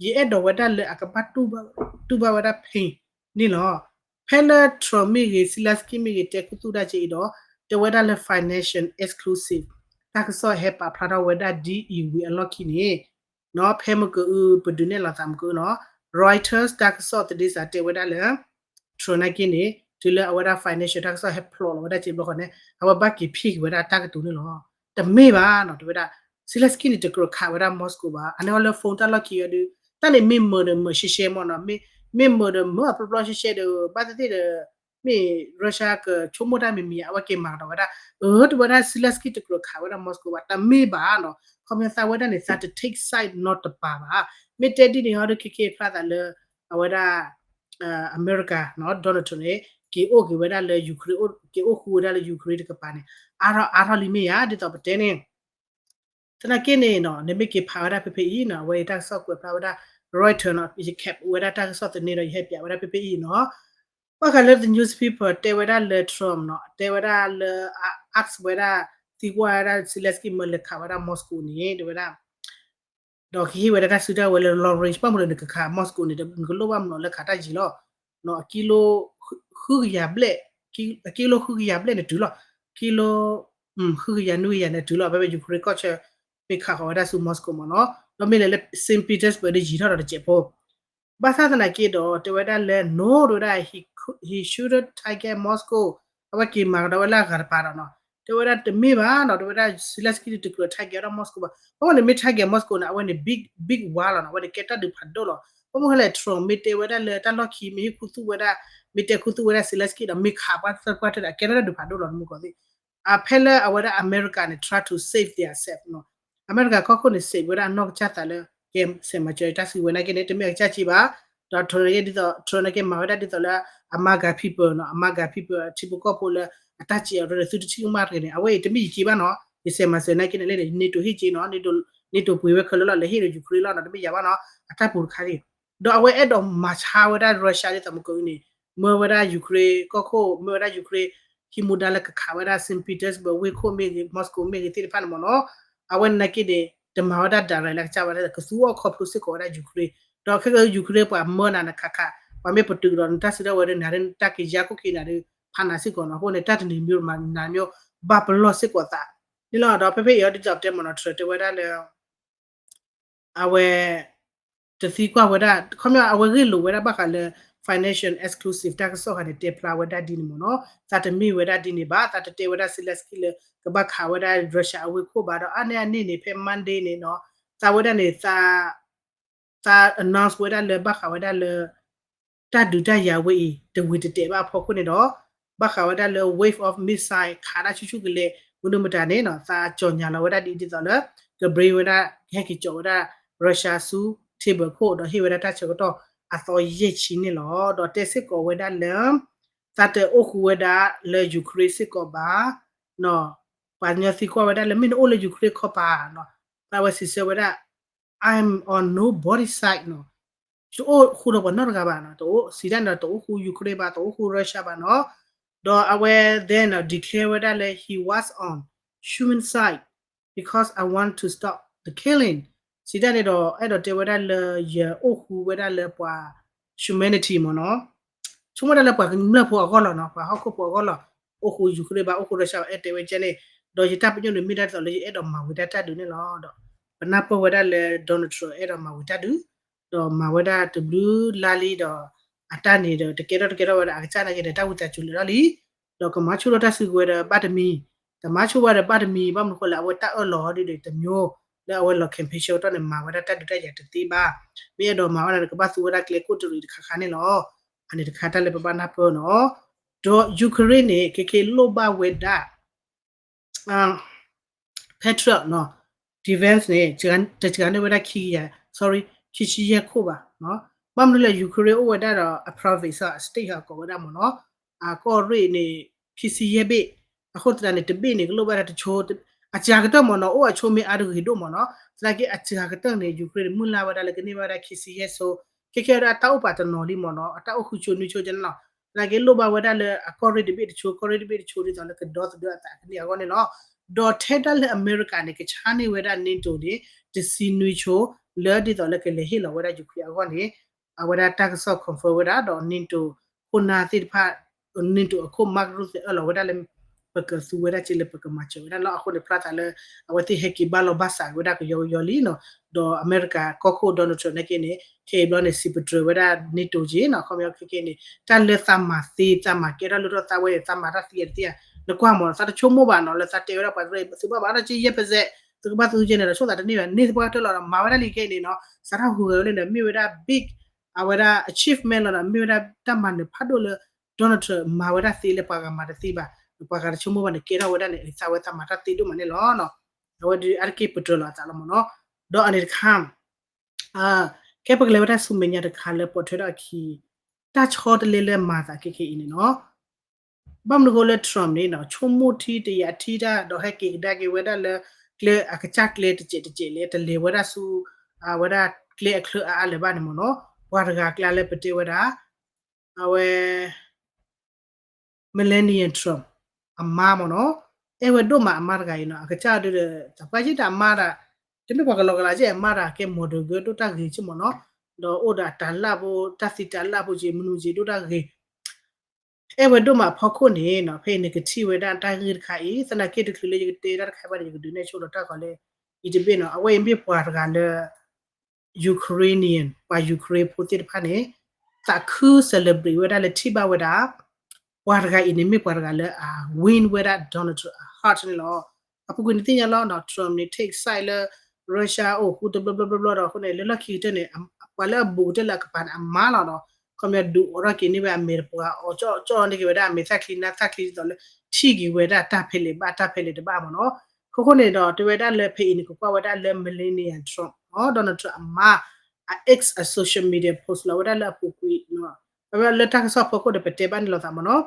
ယအဲၣ်ဒိးဝဲဒၣ်လၢအကဘၣ်တူၢ်ဘၣ်ဝဲဒၣ် pain န့ၣ်လီၤ. ဖဲလၢ Trump မ့ၢ်ဂ့ၤ Zelensky မ့ၢ်ဂ့ၤ တဲခူသူၣ်တၢ်က့အံၤဒီး တဲဝဲဒၣ်လၢ financial exclusive တၢ်ကစီၣ်ဟဲပာ်ဖျါထီၣ်ဝဲဒၣ်ဒ်အံၤဝံၤအလီၢ်ခံန့ၣ် ဖဲမုၢ်ကအု ပဒုးနဲၣ်လီၤသးမုၢ်ကအုနီၤ Reuters တၢ်ကစီၣ်သဒ့စးတဲဝဲဒၣ်လၢ Trump နာ်က့န့ၣ် တုၤလၢအဝဲဒၣ် financial တၢ်ကစီၣ်ဟဲဖျိးလီၤဝဲဒၣ်စ့ဘျီဃီန့ၣ် အဝဲဘၣ်က့ၤဖံးက့ၤဝဲဒၣ်တၢ်ကတိၤန့ၣ်လီၤ. တမ့ၢ်ဘၣ်နီၤ တဲဝဲဒၣ် Zelensky န့ၣ် တကြၢးခးဝဲဒၣ် Moscow ဘၣ်. အန့ၣ်အီၤလၢ phone တၢ်လီၢ်ခံအီၤဒုး တၢ်န့ၣ်မ့ၢ်မၢဒီးမၢရှဲရှဲမ့ၢ်နီၤ, မ့ၢ်မၢဒီးမၢအပျီပျီရှဲရှဲဒီး ဘၣ်သ့ၣ်သ့ၣ်ဒီး မ့ၢ် Russia ကဆိကမိၣ်တၢ်မံၤမံၤ အဝဲက့ၤမၤကဒီးဝဲဒၣ် အၢ တဲဝဲဒၣ် Zelensky တကြၢးခးဝဲဒၣ် Moscow ဘၣ်. တမ့ၢ်ဘၣ်နီၤ, ခီပညီသးဝဲဒၣ်န့ၣ် သးတ take side နီတပၤဘၣ်. မ့ၢ်တဲဒ်န့ၣ်ဟီဒီး ခဲခဲဖျါသးလၢ အဝဲဒၣ် အမဲရကၤ Donald Trump န့ၣ် က့ၤအိၣ်က့ၤဝဲဒၣ်လၢ Ukraine က့ၤအိၣ်ဃူဝဲဒၣ်လၢ Ukraine တကပၤန့ၣ် အါထီၣ်အါထီၣ်လံမ့ၢ်ဧါ ဒ်သိးပတဲန့ၣ် သနာ်က့န့ၣ်နီၤ နမ့ၢ်က့ၤဖးဝဲဒၣ်ဖဲဖဲအံၤနီၤ အဝဲအံၤတၢ်ကစီၣ်ကွဲးဖျါဝဲဒၣ် Reuters နီၤ ယကဲးဝဲဒၣ်တၢ်ကစီၣ်သန့ဒီး ယဟဲပၠးဝဲဒၣ်ဖဲဖဲအံၤနီၤ ဘၣ်ဃးလၢ the newspaper တဲဝဲဒၣ်လၢ Trump နီၤ တဲဝဲဒၣ်လၢ ask ဝဲဒၣ် သံကွၢ်ဝဲဒၣ် Zelensky မၢလဲၤခးဝဲဒၣ် Moscow န့ၣ် တဲဝဲဒၣ် ဒီးကဟ့ၣ်ဝဲဒၣ်တၢ်စုတၢ်ဝဲၤလၢ long range ဘၣ်မနုၤလၢနကခး Moscow န့ၣ် နကလိၣ်ဘၣ်မနုၤလၢခးတၢ်ယံၤလီၤ. အကံလိ ဃုကယၤဘျဲၣ်, အကံလိဃုကယၤဘျဲၣ်န့ၣ်တုၤလီၤ. ကံလိ ဃုကယၤနွံကယၤန့ၣ်တုၤလီၤ ဖဲဖဲ Ukraine ကီၢ်ဆၢ မ့ၢ်ခးဃီၤဝဲဒၣ်ဆူ Moscow မ့ၢ်နီၤ ဒီးမ့ၢ်လဲၤလၢ Saint Petersburg ဒီးယံၤထီၣ်ဒီးတစဲးဖိ ဘၣ်ဆၣ်သနာ်က့ဒီး တဲဝဲဒၣ်လၢ no တဲဝဲဒၣ် he, he shouldn't target Moscow အဝဲက့ၤမၤကဒီးဝဲလၢအဂၤတပၤဒီးနီၤ တဲဝဲဒၣ်တမ့ၢ်ဘၣ်နီၤ တဲဝဲဒၣ် Zelensky န့ၣ်တကြၢး target ဝဲဒၣ် Moscow ဘၣ်. ဘၣ်မနုၤမ့ၢ် target Moscow န့ၣ် အဝဲန့ၣ် big, big war လီၤနီၤ အဝဲန့ၣ်ကဲတၢ်ဒုးဖးဒိၣ်လီၤ. ဘၣ်မနုၤလဲၣ် Trump မ့ၢ်တဲဝဲဒၣ်လၢတၢ်လီၢ်ခံ မ့ၢ်ဟ့ၣ်ခူသူၣ်ဝဲဒၣ် မ့ၢ်တဲခူသူၣ်ဝဲဒၣ် Zelensky ဒီးမ့ၢ်ခးပှၤသၢပှၤတၢၢ်ဒီး အကဲထီၣ်တၢ်ဒုးဖးဒိၣ်လီၤ နမူကီၢ်သ့ၣ် အဖဲလၢအဝဲဒၣ် America န့ၣ် try to save their self နီၤ အမဲရကၤကီၢ်ခိၣ်န့ၣ် စံးဝဲဒၣ်နီၢ်ကစၢ်သးလၢ ကဲ ဆဲးမၤစၢၤတၢ်စုဝဲနာ်က့န့ၣ် တမ့ၢ်အကစၢ်စံးဘၣ်, ဒီး Trump နာ်က့ဒ်သိး Trump နာ်က့မၤဝဲဒၣ်ဒ်သိးလၢ အ MAGA people နီၤ အ MAGA people အထံဖိကီၢ်ဖိလၢအတၢ်စံးအီၤဒီးသုတထံၣ်ကမၣ်တဂ့ၤန့ၣ် အဝဲအံၤတမ့ၢ်ယက့ဘၣ်နီၤ ယဆဲးမၤစၢၤနာ်က့န့ၣ်လၢ NATO ဟ့ၣ်က့နီၤ NATO ပှ့ၤဝဲခဲလၢာ်လီၤ လဲၤဟ့ၣ်ဒီး Ukraine လီၤနီၤ တမ့ၢ်ယၤဘၣ်နီၤ အတၢ်ပူၤတခါန့ၣ် ဒီးအဝဲအဲၣ်ဒိးမၤဆါဝဲဒၣ် Russia ဒ်သိးမုၢ်ကီၢ်အံၤန့ၣ် မၢဝဲဒၣ် Ukraine ကီၢ်ခိၣ် မၢဝဲဒၣ် Ukraine ဟံးမူဒါလၢကခးဝဲဒၣ် Saint Petersburg ဝ့ၢ်ခိၣ်မ့ၢ်ဂ့ၤ Moscow မ့ၢ်ဂ့ၤသ့ၣ်တဖၣ်န့ၣ်မ့ၢ်နီၤ အဝဲနာ်က့န့ၣ် တမၤဝဲဒၣ် direct လၢကစၢ်ဝဲဒၣ် ကသူအီၣ်ခီဖျိစ့ၢ်ကီးဝဲဒၣ် Ukraine ဒီးခဲက Ukraine ပှၤမၢနၤနခးခး ပှၤမ့ၢ်ပတုာ်ဒီးနတၢ်စုဒၣ်ဝဲဒၣ်နၤ တၢ်ကယါခိၣ်က့ၤနၤဒီး ဖးနၤစ့ၢ်ကီးနီၤ အဃိန့ၣ် တၢ်တနံၤမံၤမၤနၤမံၤ ဘၣ်ပလီၢ်စ့ၢ်ကီးသး န့ၣ်လီၤ ဒီးဖဲဖဲအံၤအီၤဒ်သိးပတဲမ့ၢ်နီၤ Trump တဲဝဲဒၣ်လၢ အဝဲ တသံကွၢ်ဝဲဒၣ် ခီပညီ အဝဲဂ့ၢ်လိာ်ဝဲဒၣ်ဘၣ်ဃးလၢ financial exclusive တၢ်ကစီၣ်ဃာ်န့ၣ် တဲဖျါဝဲဒၣ်ဒ်န့ၣ်မ့ၢ်နီၤ သးတမ့ၢ်ဝဲဒၣ်ဒ်န့ၣ်ဘၣ် သးတတဲဝဲဒၣ် Zelensky လၢ ကဘၣ်ခးဝဲဒၣ် Russia အဝ့ၢ်ခိၣ်ဘၣ်ဒီး အါန့ၢ်အန့ၣ်န့ၣ် ဖဲ Monday န့ၣ်နီၤ သးဝဲဒၣ်န့ၣ် သး သး announce ဝဲဒၣ်လၢဘၣ်ဃးဝဲဒၣ်လၢ တၢ်ဒုးတၢ်ယၤဝဲအံၤ တဝံၤတတဲာ်ဘၣ်အဖီခိၣ်န့ၣ်ဒီး ဘၣ်ဃးဝဲဒၣ်လၢ wave of missile ခးဒၣ်ဆူၣ်ဆူၣ်ကလဲာ် မနုၤမတၤန့ၣ်နီၤ သးကၠီၣ်ညါလီၤဝဲဒၣ်ဒ်အံၤဒ်သိးလၢ ကဘြ့ဝဲဒၣ် ကဟဲက့ၤကၠီၣ်ဝဲဒၣ် Russia ဆူ table ခိၣ် ဒီးဟ့ၣ်ဝဲဒၣ်တၢ်ဆၢကတီၢ်အသီယဲၢ်ဆံန့ၣ်လီၤ. ဒီးတဲစ့ၢ်ကီးဝဲဒၣ်လၢ သးတအိၣ်ဃူဝဲဒၣ်လၢ Ukraine စ့ၢ်ကီးဘၣ် ပှၤကညီသံကွၢ်ဝဲဒၣ်လၢ မ့ၢ်နအိၣ်လၢ Ukraine ခီပၤနီၤ, သးဝဲစံးဆၢဝဲဒၣ် I'm on nobody side နီၤ, တအိၣ်ဃူဒီးပှၤနီတဂၤဘၣ်နီၤ, တအိၣ် စံးဒၣ်န့ၣ်ဒီး တအိၣ်ဃူ Ukraine ဘၣ်, တအိၣ်ဃူ Russia ဘၣ်နီၤ, ဒီးအဝဲ then နီၤ declare ဝဲဒၣ်လၢ he was on human side because I want to stop the killing, စံးဒၣ်န့ၣ်ဒီး အဲၣ်ဒိးတဲဝဲဒၣ်လၢ ယအိၣ်ဃူဝဲဒၣ်လၢပှၤ humanity မ့ၢ်နီၤ, ဆိကမိၣ်ဒၣ်လၢပှၤကမျၢၢ်ဖိအဂီၢ်လီၤနီၤ, ပှၤဟီၣ်ခိၣ်ဖိအဂီၢ်လီၤ, အိၣ်ဃူ Ukraine ဘၣ် အိၣ်ဃူ Russia ဘၣ် အဲၣ်တဲဝဲကဲန့ၣ်, ဒီးယတၢ်ပညိၣ်န့ၣ် မ့ၢ်ဒၣ်ဒ်သိးလၢ ယအဲၣ်ဒိးမၤဝံၤဒၣ်တၢ်ဒုးန့ၣ်လီၤ. ဒီးပနၢ်ပၢၢ်ဝဲဒၣ်လၢ Donald Trump အဲၣ်ဒိးမၤဝံၤတၢ်ဒုး, ဒီးမၤဝဲဒၣ်တဘျုးလါလံဒီး အတၢ်န့ၣ်ဒီး တကဲထီၣ်တကဲထီၣ်ဝဲဒၣ် အကစၢ်နာ်က့ဒီး တၢ်ဝံသးစူၤလၢာ်ထီၣ်လံ, ဒီးကမၤဆိၣ်ထီၣ်တၢ်စုကဝဲၤဒီး ဘၣ်တမံၤ, တမၤဆိၣ်ဝဲဒီးဘၣ်တမံၤ, ဘၣ်မနုၤဃိလဲၣ် အဝဲတၢ်အၢၣ်လီၤဒ်ဒီးတမျိုး လၢအဝဲလီၤ campaign ဆၢကတီၢ်န့ၣ် မၤဝဲဒၣ်တၢ်ဒုးတၢ်ယၤတသ့ဘၣ်, မ့ၢ်အဲၣ်ဒိးမၤဝဲဒၣ်ဒီး ကဘၣ်သူဝဲဒၣ်ကျဲခိၣ်တရံးတခါခါန့ၣ်လီၤ. အန့ၣ်တခါတၢ်လၢပဘၣ်နၢ်ပၢၢ်နီၤ, ဒီး Ukraine န့ၣ် ခဲကဲလိၣ်ဘၣ်ဝဲဒၣ် Patriot နီၤ, defense န့ၣ် တစှၤန့ၢ်ဝဲဒၣ်ခံကယၤ sorry ခံဆံယဲၢ်ခိၣ်ဘၣ်, ဘၣ်မနုၤလဲၣ် Ukraine အိၣ်ဝဲဒၣ်ဒီး အ province အ state ဟးကိးဝဲဒၣ်မ့ၢ်နီၤ, အကီၢ်ရ့ၣ်န့ၣ် ခံဆံယဲၢ်ဘ့ၣ်, အဃိသတးန့ၣ် တဘ့ၣ်န့ၣ် ကလိၣ်ဘၣ်ဒၣ်တဆိ, အစှၤကတၢၢ်မ့ၢ်နီၤ အိၣ်အဆိမ့ၢ်အါတဂ့ၤဒိၣ်မ့ၢ်နီၤ, သနာ်က့အစှၤကတၢၢ်န့ၣ် Ukraine န့ၣ် မုၢ်လၢ်ဝဲဒၣ်လၢကန့ၢ်ဘၣ်ဝဲဒၣ်ခံဆံယဲၢ်ဆိ, ခဲကဲဝဲဒၣ်တၢ်အိၣ်ပာ်တနီၤလံမ့ၢ်နီၤ, အတၢ်အိၣ်ဃုဆိနွံဆိကဲန့ၣ်လီၤ, သနာ်က့လိၣ်ဘၣ်ဝဲဒၣ်လၢအကီၢ်ရ့ၣ်တဘ့ၣ်တဆိ ကီၢ်ရ့ၣ်တဘ့ၣ်တဆိဒ်သိးလၢကဒီသဒၢအသးကန့ၢ်အဂီၢ်န့ၣ်လီၤ. ဒီးထဲဒၣ်လၢအမဲရကၤန့ၣ် ကဆါန့ၢ်ဝဲဒၣ် NATO န့ၣ် တဆံနွံဆိ လၢဒ်သိးလၢကလဲၤဟ့ၣ်လီၤဝဲဒၣ် Ukraine အဂီၢ်န့ၣ် အဝဲဒၣ်တၢ်ကစီၣ် confirm ဝဲဒၣ်ဒီး NATO ခိၣ်နၢ်သ့ၣ်တဖၣ် NATO အခိၣ် Mark Rutte အၢၣ်လီၤဝဲဒၣ်လၢ ပကသူဝဲဒၣ်စ့လၢပကမၤစၢၤဝဲဒၣ်လီၤ. အဃိန့ၣ် ဖျါသးလၢ အဝဲသ့ၣ်ဟဲက့ၤဘၣ်လီၤဘၣ်စးက့ၤဝဲဒၣ်ကယီကယီလံနီၤ, ဒီးအမဲရကၤကီၢ်ခိၣ် Donald Trump နာ်က့န့ၣ် ခဲအံၤဘျီန့ၣ် စံးပတြၢၤဝဲဒၣ် NATO က့နီၤ, ခီပညီခဲကဲန့ၣ် တၢ်လၢသးမၤသ့ သးမၤကဲထီၣ်လၢထီၣ်သးဝဲန့ၣ် သးမၤတၢ်သံအတသ့ဧါ, နကွၢ်မ့ၢ် သးတဆိကမိၣ်ဘၣ်နီၤ လၢသးတဲဝဲဒၣ်ပှၤသရၣ် သုဘၣ်မၤတၢ်က့ယဲၢ်ပစဲး သုကဘၣ်သူကဲန့ၣ်ဒီး ဆိၣ်သးတန့ၢ်ဘၣ် န့ၢ်သပှၢ်ကတၢၢ်လီၤဒီး မၤဝဲဒၣ်လံခဲအံၤန့ၣ်နီၤ, စးထီၣ်ဟူးဂဲၤဝဲလံဒီး မ့ၢ်ဝဲဒၣ် big အဝဲဒၣ် achievement လီၤဒီး မ့ၢ်ဝဲဒၣ်တၢ်မၤနၢၤဖးဒိၣ်လၢ Donald Trump မၤဝဲဒၣ်သ့လၢပှၤဂၤမၤတသ့ဘၣ်, ပှၤဂၤတဆိကမိၣ်ဘၣ်န့ၣ် ကဲထီၣ်ဝဲဒၣ်န့ၣ် သးဝဲသးမၤတၢ်သ့ဒိၣ်မးန့ၣ်လီၤ. အဝဲဒၣ်အါတက့ၢ်ပတြၢၤလီၤအသးလီၤမ့ၢ်နီၤ, ဒီးအန့ၣ်တခါ ကဲပကလဲၤဝဲဒၣ်ဆူမဲာ်ညါတခါလၢပိာ်ထွဲထီၣ်အခံ တၢ်ဆီတလဲလၢမၤသးခဲခဲအံၤန့ၣ်နီၤ, ဘၣ်မနုၤဃိလၢ Trump န့ၣ်နီၤ ဆိကမိၣ်ထံတယာ်ထံတၢ်ဒီးဟဲက့ၤကဒါက့ၤဝဲဒၣ်လၢ ကျဲအကစၢ်ကျဲတစဲးတစဲးလဲၣ် တလဲၤဝဲဒၣ်ဆူ အဝဲဒၣ်ကျဲအချၢအအါလၢၤဘၣ်န့ၣ်မ့ၢ်နီၤ, ပှၤတဂၤကျါလၢပတဲဝဲဒၣ် အဝဲ Melania Trump အမါမ့ၢ်နီၤ, အဲၣ်ဝဲဒိၣ်မးအမါတဂၤအံၤနီၤ, အကစၢ်ဒုးဒီး သးပှၢ်ယ့ၢ်တၢ်အမါတၢ်, တမ့ၢ်ပှၤကလီကလးက့အမါတၢ် ကဲ model ဂ့ၤဒိၣ်တၢ်ဂ့ၤက့မ့ၢ်နီၤ, ဒီးအိၣ်ဒီးအတၤလၣ်ဖိ တၢ်သံတၤလၣ်ဖိက့ မနုၤက့ဒိၣ်တၢ်ဂ့ၤ အဲၣ်ဝဲဒိၣ်မးအဖီခိၣ်န့ၣ်နီၤ, ဖဲအံၤန့ၣ်ကထံၣ်ဝဲဒၣ်တၢ်ဂ့ၢ်တခါအံၤ, သနာ်က့တချုးလၢယကတဲတၢ်တခါဘၣ်န့ၣ် ယကဒုးနဲၣ်ဆိဒီးတၢ်ဂီၤလၢ အံၤတဘ့ၣ်နီၤ, အဝဲအံၤမ့ၢ်ပှၤတဂၤလၢ Ukrainian ပှၤ Ukraine ဖိသ့ၣ်တဖၣ်န့ၣ် သးခု celebrate ဝဲဒၣ်လၢထံၣ်ဘၣ်ဝဲဒၣ် ပှၤတဂၤအံၤန့ၣ်မ့ၢ်ပှၤတဂၤလၢအ win ဝဲဒၣ် Donald Trump အ heart န့ၣ်လီၤ. အပူၤကွံာ်န့ၣ်သ့ၣ်ညါလီၤနီၤ, Trump န့ၣ် take side လၢ Russia အိၣ်ဃူတဘျီဘျီဘျီဘျီဒီး အဃိန့ၣ် လၢလီၢ်ခံကတၢၢ်န့ၣ် ပှၤလၢအဘူးကတၢၢ်လၢအကပၤန့ၣ် အမါလီၤဒီး ခီပညီဒုးအိးထီၣ်က့ၤန့ၢ်ဝဲအမဲာ်တပှၤ အီၣ်ကၠီၣ်ကၠီၣ်န့ၢ်က့ၤဝဲဒၣ်အမဲာ်သၣ်ချံနါသၣ်ချံဒ်သိးလၢ ထံၣ်က့ၤဝဲဒၣ်တၢ်ဖဲလဲၣ်ဘၣ်တၢ်ဖဲလဲၣ်တဘၣ်မ့ၢ်နီၤ. အဃိန့ၣ်ဒီး တဲဝဲဒၣ်လၢဖဲအံၤန့ၣ် ကကွၢ်ဝဲဒၣ်လၢ Melania Trump နီၤ, Donald Trump အမါ အ X အ social media post လီၤဝဲဒၣ်လၢအပူၤကွံာ် လၢတၢ်ကစီၣ်ဖီခိၣ်ဒီးပတဲဘၣ်န့ၣ်လိာ်သးမ့ၢ်နီၤ.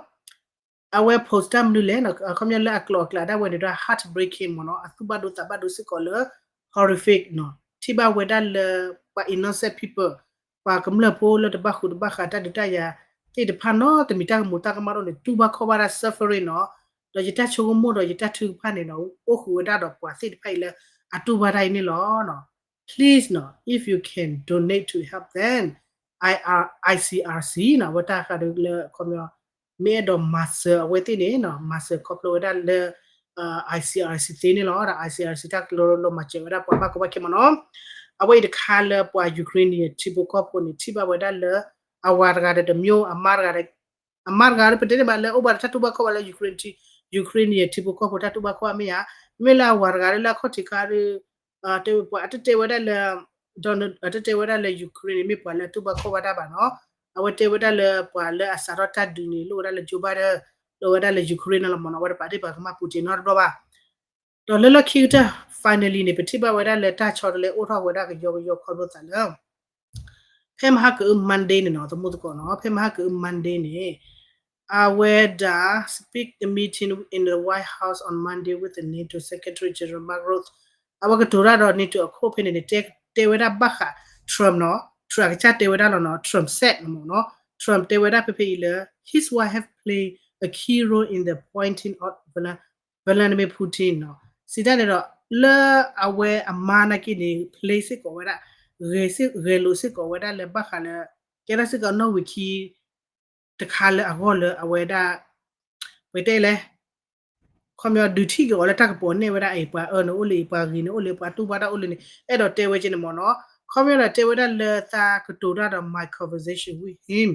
အဝဲ post တၢ်မနုၤလဲၣ်နီၤ, ခီပညီလၢအကျိာ်အကျဲဒၣ်ဝဲန့ၣ်ဒီး heartbreaking မ့ၢ်နီၤ, အသူၣ်ဘၣ်ဒိသးဘၣ်ဒိစ့ၢ်ကီးလၢ horrific နီၤ, ထံၣ်ဘၣ်ဝဲဒၣ်လၢ ပှၤ innocent people ပှၤကမျၢၢ်ဖိလၢတဘၣ်ဃုာ်တဘၣ်ဃးတၢ်ဒုးတၢ်ယၤသ့ၣ်တဖၣ်နီတမံၤ တၢ်ကမူးတၢ်ကမၣ်ဒိၣ်န့ၣ် တူၢ်ဘၣ်ခီၣ်ဘၣ်ဒၣ် suffering နီၤ, ဒီးယတၢ်ဆိကမိၣ်ဒီးယတၢ်ထုကဖၣ်န့ၣ်နီၤ အိၣ်ဃုာ်ဝဲဒၣ်ဒီးပှၤသ့ၣ်တဖၣ်အံၤလၢ အတူၢ်ဘၣ်တၢ်အံၤန့ၣ်လီၤ. Please နီၤ if you can donate to help them, I R, I C R C နီၤ အဝဲတၢ်ဃးဒီးလၢခီပညီ မ့ၢ်အဲၣ်ဒိးမၤစၢၤအဝဲသ့ၣ်န့ၣ်နီၤ မၤစၢၤခီဖျိဝဲဒၣ်လၢ ICRC သ့န့ၣ်လီၤ. ဒီး ICRC တၢ်ကလိၤလိၤမၤစၢၤဝဲဒၣ်ပှၤဘၣ်ကီဘၣ်ခဲမ့ၢ်နီၤ. အဝဲအံၤတခါလၢပှၤ Ukrainian ထံဖိကီၢ်ဖိန့ၣ် ထံၣ်ဘၣ်ဝဲဒၣ်လၢ အဝၤတဂၤဒီးတမျိုး အမါတဂၤဒီး အမါတဂၤဒီး ပတဲန့ၣ်ဘၣ်လၢအိၣ်ဘၣ်ဒီးတၢ်တူၢ်ဘၣ်ခီၣ်ဘၣ်လၢ Ukraine ထံ Ukrainian ထံဖိကီၢ်ဖိတၢ်တူၢ်ဘၣ်ခီၣ်ဘၣ်မ့ၢ်ဧါ, မ့ၢ်လၢအဝၤတဂၤလၢလၢအခီၣ်ထံးခါဒီး တဲဝဲပှၤအတတဲဝဲဒၣ်လၢ အတတဲဝဲဒၣ်လၢ Ukraine န့ၣ် မ့ၢ်ပှၤလၢအတူၢ်ဘၣ်ခီၣ်ဘၣ်တၢ်ဘၣ်နီၤ. အဝဲတဲဝဲဒၣ်လၢပှၤလၢအစးထီၣ်တၢ်ဒုးန့ၣ် လိၣ်ဝဲဒၣ်လၢ Joe Biden, ဒီးဝဲဒၣ်လၢ Ukraine န့ၣ်လီၤမ့ၢ်နီၤ, အဝဲတပာ်ဒ့ၣ်ပာ်ကမၣ် Putin နီတဘျီဘၣ်. ဒီးလၢလီၢ်ခံကတၢၢ် finally န့ၣ် ပထံၣ်ဘၣ်ဝဲဒၣ်လၢတၢ်ဆီတလဲအိၣ်ထီၣ်ဝဲဒၣ်ကယီကယီခီဖျိသးလၢ ဖဲမဟါကအု Monday န့ၣ်နီၤ သမူသကိးနီၤ, ဖဲမဟါကအု Monday န့ၣ် အဝဲဒၣ် speak the meeting in the White House on Monday with the NATO Secretary General Mark Rutte အဝဲကတိၤတၢ်ဒီး NATO အခိၣ်ဖဲန့ၣ်န့ၣ် တဲတဲဝဲဒၣ်ဘၣ်ဃး Trump နီၤ, Trump အကစၢ်တဲဝဲဒၣ်လီၤနီၤ, Trump said မ့ၢ်နီၤ, Trump တဲဝဲဒၣ်ဖဲဖဲအံၤလၢ his wife have played a key role in the appointing of Vladimir Putin နီၤ, စံးတၢ်န့ၣ်ဒီး လၢအဝဲအမါနာ်က့န့ၣ် play စ့ၢ်ကီးဝဲဒၣ် ဂဲၤစ့ၢ် ဂဲၤလိာ်စ့ၢ်ကီးဝဲဒၣ်လၢဘၣ်ဃးလၢ ကဲထီၣ်စ့ၢ်ကီးနီၣ်ဝံာ်ခံ တခါလၢအဂီၢ်လၢအဝဲဒၣ် ပကတဲလဲၣ် ခီပညီဒုးထံၣ်က့ၤအီၤလၢတၢ်ကပီၤနဲၣ်ဝဲဒၣ်အံၤ ပှၤအၢန့ၣ်အိၣ်လၢအံၤ ပှၤဂ့ၤန့ၣ်အိၣ်လၢ ပှၤတူၢ်ဘၣ်တၢ်အိၣ်လၢန့ၣ် အဲၣ်ဒိးတဲဝဲက့န့ၣ်မ့ၢ်နီၤ, ခီပညီဒီးတဲဝဲဒၣ်လၢသးကတိၤတၢ်ဒီး my conversation with him,